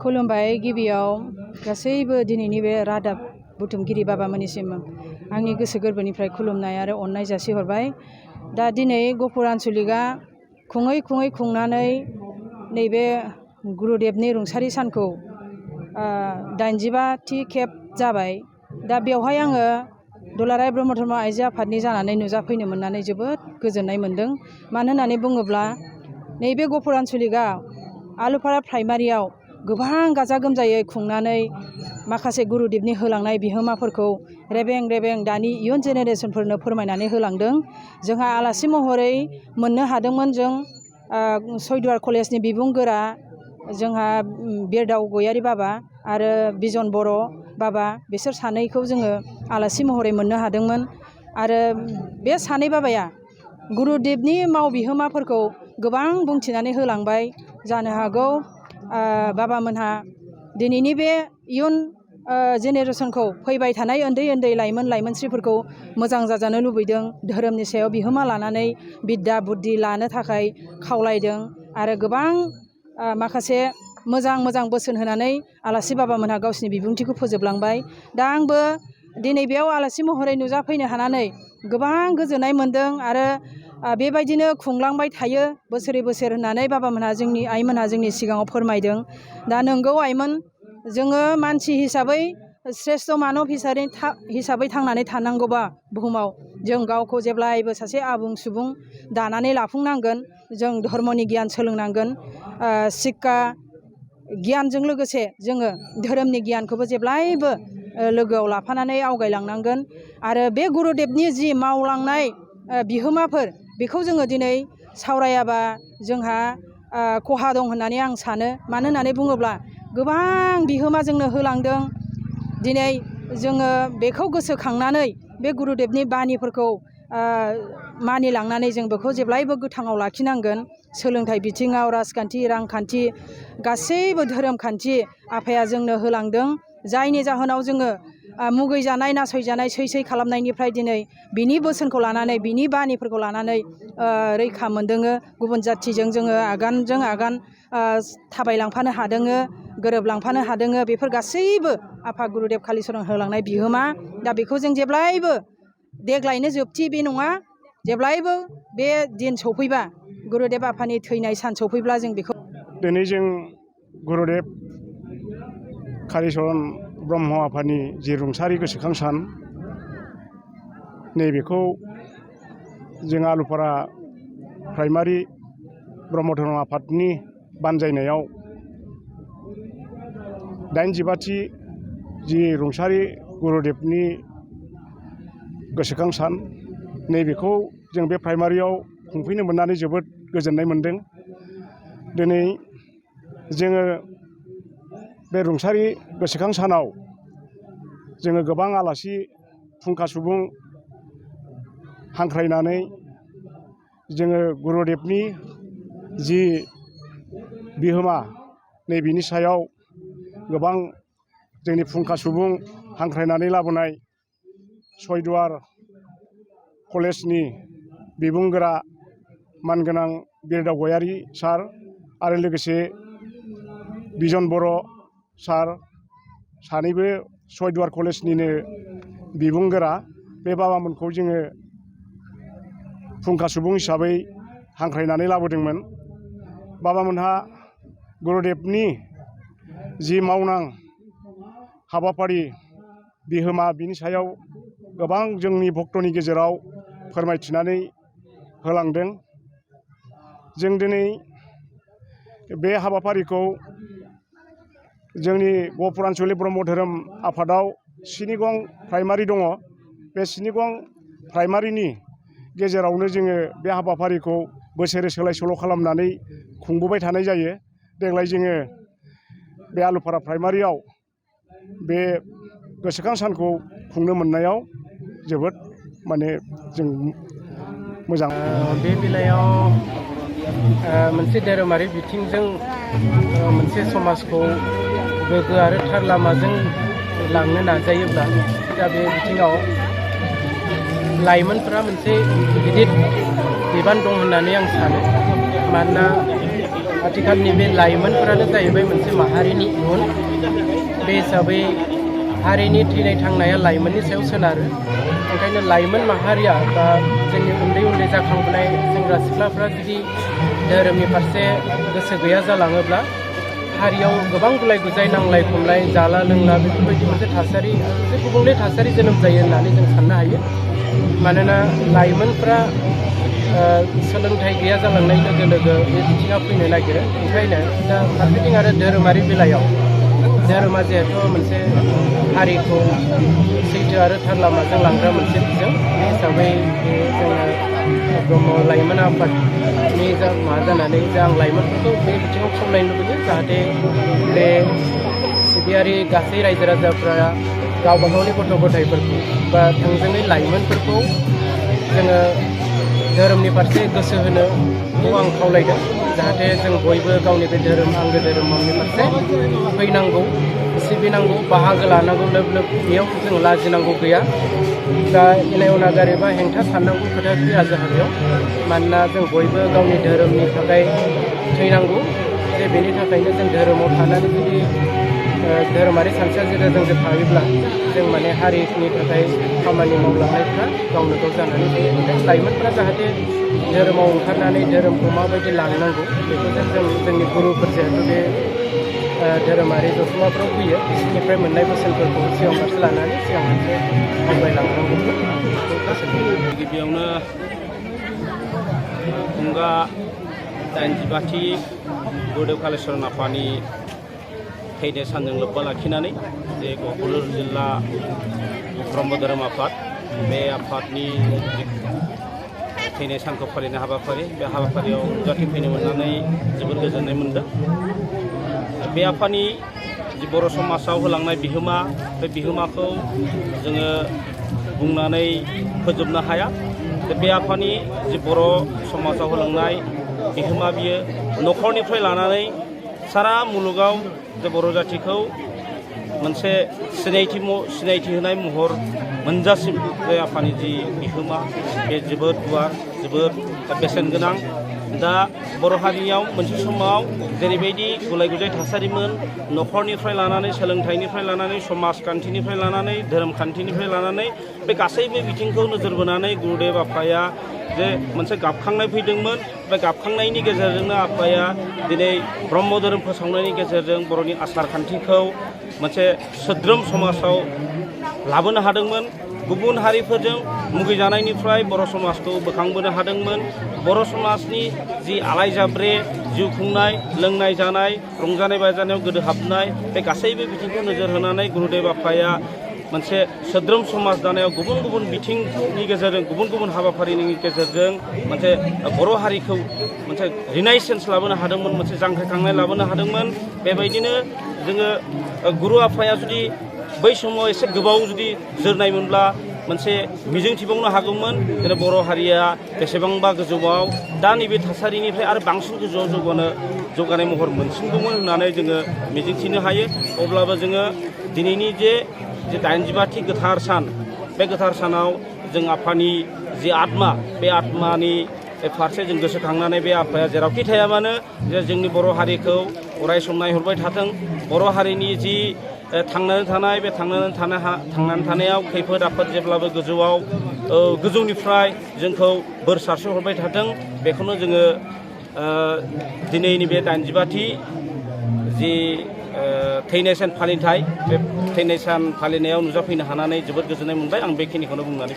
खुलुमबाय। गिबियाव गासैबो दिनैनि बे रादाब बुथुमगिरि बाबामोननिसिम आंनि गोसो गोरबोनिफ्राय खुलुमनाय आरो अननाय जासिहरबाय। दा दिनै गहपुर आन्चलिकआ खुङै खुंनानै नैबे गुरुदेबनि रुंसारि सानखौ 85थि खेब जाबाय। दा बेवहाय आङो दुलाराय ब्रह्म धर्म आइजो आफादनि जानानै नुजाफैनो मोननानै जोबोद गोजोननाय मोन्दों। मानो होननानै बुङोब्ला नैबे गहपुर आन्चलिकआ आलुफारा प्राइमारियाव गोबां गाजा गोमजायै खुंनानै माखासे गुरुदेबनि होलांनाय बिहोमाफोरखौ रेबें दानि इयुन जेनेरेसनफोरनो फोरमायनानै होलांदों। जोंहा आलासि महरै मोननो हादोंमोन जों सयदुवार कलेजनि बिबुंगोरा जोंहा बिरदाव गयारि बाबा आरो बिजन बर' बाबा, बिसोर सानैखौ जोङो आलासि महरै मोननो हादोंमोन। आरो बे सानै बाबाया गुरुदेबनि माव बिहोमाफोरखौ गोबां बुंथिनानै होलांबाय। जानो हागौ बाबामोनहा दिनैनि बे इयुन जेनेरेसनखौ फैबाय थानाय उन्दै लाइमोनस्रिफोरखौ मोजां जाजानो लुबैदों। धोरोमनि सायाव बिहोमा लानानै बिद्या बुद्धि लानो थाखाय खावलायदों आरो गोबां माखासे मोजां बोसोन होनानै आलासि बाबामोनहा गावसिनि बिबुंथिखौ फोजोबलांबाय। दा आंबो दिनै बेयाव आलासि महरै नुजाफैनो हानानै गोबां गोजोननाय मोन्दों आरो बेबायदिनो खुंलांबाय थायो बोसोरै बोसोर होननानै बाबामोनहा आइमोनहा जोंनि सिगाङाव फोरमायदों। दा नोंगौ आइमोन, जोङो मानसि हिसाबै श्रेष्ठ मानब हिसाबै थांनानै थानांगौबा बुहुमाव जों गावखौ जेब्लायबो सासे आबुं सुबुं दानानै लाफुंनांगोन। जों धर्मनि गियान सोलोंनांगोन। शिक्षा गियानजों लोगोसे जोङो धोरोमनि गियानखौबो जेब्लायबो लोगोआव लाफानानै आवगायलांनांगोन। आरो बे गुरुदेबनि जि मावलांनाय बिहोमाफोर, बेखौ जोङो दिनै सावरायाबा जोंहा खहा दं होननानै आं सानो। मानो होननानै बुङोब्ला गोबां बिहोमा जोंनो होलांदों। दिनै जोङो बेखौ गोसोखांनानै बे गुरुदेबनि बानिफोरखौ मानिलांनानै जों बेखौ जेब्लायबो गोथाङाव लाखिनांगोन। सोलोंथाइ बिथिङाव, राजखान्थि, रांखान्थि, गासैबो धोरोम खान्थि आफाया जोंनो होलांदों। जायनि जाहोनाव जोङो मुगैजानाय, नासयजानाय, सै खालामनायनिफ्राय दिनै बिनि बोसोनखौ लानानै, बिनि बानिफोरखौ लानानै रैखा मोनदोङो। गुबुन जाथिजों जोङो आगानजों आगान थाबायलांफानो हादोङो, गोरोबलांफानो हादोङो। बेफोर गासैबो आफा गुरुदेब कालिचरन होलांनाय बिहोमा। दा बेखौ जों जेब्लायबो, देग्लायनो जोबथि बे नङा, जेब्लायबो बे दिन सफैबा, गुरुदेब आफानि थैनाय सान सफैब्ला जों बेखौ दिनै जों गुरुदेब कालिचरन ब्रह्म आफानि जि रुंसारि गोसोखां सान, नैबेखौ जों आलुफारा प्राइमारि ब्रह्म धर्म आफादनि बानजायनायाव 85थि जि रुंसारि गुरुदेबनि गोसोखां सान, नैबेखौ जों बे प्राइमारियाव खुंफैनो मोननानै जोबोद गोजोननाय मोन्दों। दिनै जोङो बे रुंसारि गोसोखां सानाव जोङो गोबां आलासि फुंखा सुबुं हांख्रायनानै जोङो गुरुदेबनि जि बिहोमा, नैबेनि सायाव गोबां जोंनि फुंखा सुबुं हांख्रायनानै लाबोनाय सयदुवार कलेजनि बिबुंगोरा मानगोनां बिरदाव गयारि सार आरो लोगोसे बिजन बर' सार, सानैबो सयदुवार कलेजनिनो बिबुंगोरा, बे बाबामोनखौ जोङो फुंखा सुबुं हिसाबै हांख्रायनानै लाबोदोंमोन। बाबामोनहा गुरुदेबनि जि मावनां हाबाफारि बिहोमा, बिनि सायाव गोबां जोंनि भक्तनि गेजेराव फोरमायथिनानै होलांदों। जों दिनै बे हाबाफारिखौ जोंनि गहपुर आन्चलिक ब्रह्म धोरोम आफादाव स्निगं प्राइमारि दङ। बे स्निगं प्राइमारिनि गेजेरावनो जोङो बे हाबाफारिखौ बोसोरै सोलाय सोल' खालामनानै खुंबोबाय थानाय जायो। देग्लाय जोङो बे आलुफारा प्राइमारियाव बे गोसोखां सानखौ खुंनो मोननायाव जोबोद जों मोजां। बे बेलायाव मोनसे धोरोमारि बिथिंजों मोनसे समाजखौ गोग्गो आरो थार लामाजों लांनो नाजायोब्ला, दा बे बिथिङाव लाइमोनफोरा मोनसे गिदिर बिबान दं होननानै आं सानो मानोना आथिखालनि बे लाइमोनफोरानो जाहैबाय मोनसे माहारिनि इयुन बे हिसाबै हारिनि थैनाय थांनाया लाइमोननि सायाव सोनारो ओंखायनो लाइमोन माहारिया बा जोंनि उन्दै उन्दै जाखांबोनाय सेंग्रा सिख्लाफ्रा जुदि धोरोमनि फारसे गोसो गैया जालाङोब्ला हारियाव गोबां गुलाय गुजाय नांलाय खमलाय जाला लोंला बेफोरबायदि मोनसे थासारि मोनसे गुबुंले थासारि जोनोम जायो होननानै जों साननो हायो मानोना लाइमोनफ्रा सोलोंथाइ गैया जालांनाय लोगो लोगो बे बिथिङाव फैनो नागिरो ओंखायनो दा फारसेथिं आरो धोरोमारि बेलायाव धोरोमा जिहेथु मोनसे हारिखौ सैथो आरो थार लामाजों लांग्रा मोनसे बिजों बे हिसाबै जोङो ब्रह्म लाइमोन आफादनि माबा जानानै आं लाइमोनफोरखौ बे बिथिङाव खावलायनो लुबैयो जाहाथे बे सिबियारि गासै रायजो राजाफ्रा गावबा गावनि गथ' गथायफोरखौ बा थोंजोङै लाइमोनफोरखौ जोङो धोरोमनि फारसे गोसो होनोखौ आं खावलायदों जाहाथे जों बयबो गावनि बे धोरोम आंगो धोरोमनि फारसे फैनांगौ सिबिनांगौ बाहागो लानांगौ लोब लोब बेयाव जों लाजिनांगौ गैया दा इनाय अनागारि बा हेंथा साननांगौ खोथा फैया जोंहा बेयाव मानोना जों बयबो गावनि धोरोमनि थाखाय थैनांगौ जे बेनि थाखायनो जों धोरोमाव थानानै जुदि धोरोमारि सानस्रिया जेरै जों थायोब्ला जों माने हारिनि थाखाय खामानि मावलांनायफ्रा गावनो गाव जानानै फैयो लाइमोनफ्रा जाहाथे धोरोमाव ओंखारनानै धोरोमखौ माबायदि लांनांगौ बेखौ जों जोंनि गुरुफोर जिहेतु बे धोरोमारि जथुम्माफ्राव फैयो बिसोरनिफ्राय मोननाय बोसोनफोरखौ सिगां फारसे लानानै सिगां फारसे आवगायलांनांगौ गिबियावनो खुंगा 82थि गुरुदेव कालिचरन आफानि थैनाय सानजों लोब्बा लाखिनानै जे क'क्राझार जिल्ला ब्रह्म धोरोम आफाद बे आफादनि थैनाय सानखौ फालिनाय हाबाफारि बे हाबाफारियाव नुजाथि फैनो मोननानै जोबोद गोजोननाय मोनदों बे आफादनि जि बर' समाजाव होलांनाय बिहोमा बे बिहोमाखौ जोङो बुंनानै फोजोबनो हाया बे आफादनि जि बर' समाजाव होलांनाय बिहोमा बियो न'खरनिफ्राय लानानै सारा मुलुगाव जे बर' जाथिखौ मोनसे सिनायथि होनाय महर मोनजासिम बे आफादनि जि बिहोमा बे जोबोद गुवार जोबोद बेसेन गोनां दा बर' हारियाव मोनसे समाव जेरैबायदि गुलाय गुजाय थासारिमोन न'खरनिफ्राय लानानै सोलोंथाइनिफ्राय लानानै समाजखान्थिनिफ्राय लानानै धोरोमखान्थिनिफ्राय लानानै बे गासैबो बिथिंखौ नोजोर बोनानै गुरुदेव आफाया जे मोनसे गाबखांनाय फैदोंमोन बे गाबखांनायनि गेजेरजोंनो आफाया दिनै ब्रह्म धोरोम फोसावनायनि गेजेरजों बर'नि आसार खान्थिखौ मोनसे सोद्रोम समाजाव लाबोनो हादोंमोन गुबुन हारिफोरजों मुगैजानायनिफ्राय बर' समाजखौ बोखांबोनो हादोंमोन बर' समाजनि जि आलाय जाब्रे जिउ खुंनाय लोंनाय जानाय रंजानाय बाजानायाव गोदोहाबनाय बे गासैबो बिथिंखौ नोजोर होनानै गुरुदेव आफाया मोनसे सोद्रोम समाज दानायाव गुबुन गुबुन बिथिंनि गेजेरजों गुबुन गुबुन हाबाफारिनि गेजेरजों मोनसे बर' हारिखौ मोनसे रिनायसेन्स लाबोनो हादोंमोन मोनसे जांख्रिखांनाय लाबोनो हादोंमोन बेबायदिनो जोङो गुरु आफाया जुदि बै समाव एसे गोबाव जुदि जोरनायमोनब्ला मोनसे मिजिंथिबावनो हागौमोन जेरै बर' हारिया बेसेबांबा गोजौआव दा नैबे थासारिनिफ्राय आरो बांसिन गोजौआव जौगानाय महर मोनसिनगौमोन होननानै जोङो मिजिंथिनो हायो अब्लाबो जोङो दिनैनि जे 82थि गोथार सान बे गोथार सानाव जों आफानि जि आत्मा बे आत्मानि फारसे जों गोसोखांनानै बे आफाया जेरावखि थाया मानो जे जोंनि बर' हारिखौ अराय सम नायहरबाय थाथों बर' हारिनि जि थांनानै थानाय बे थांनानै थानायाव खैफोद आफोद जेब्लाबो गोजौनिफ्राय जोंखौ बोर सारस्रि हरबाय थाथों बेखौनो जोङो दिनैनि बे 82थि जि थैनाय सान फालिथाय बे थैनाय सान फालिनायाव नुजाफैनो हानानै जोबोद गोजोननाय मोनबाय आं बेखिनिखौनो बुंनानै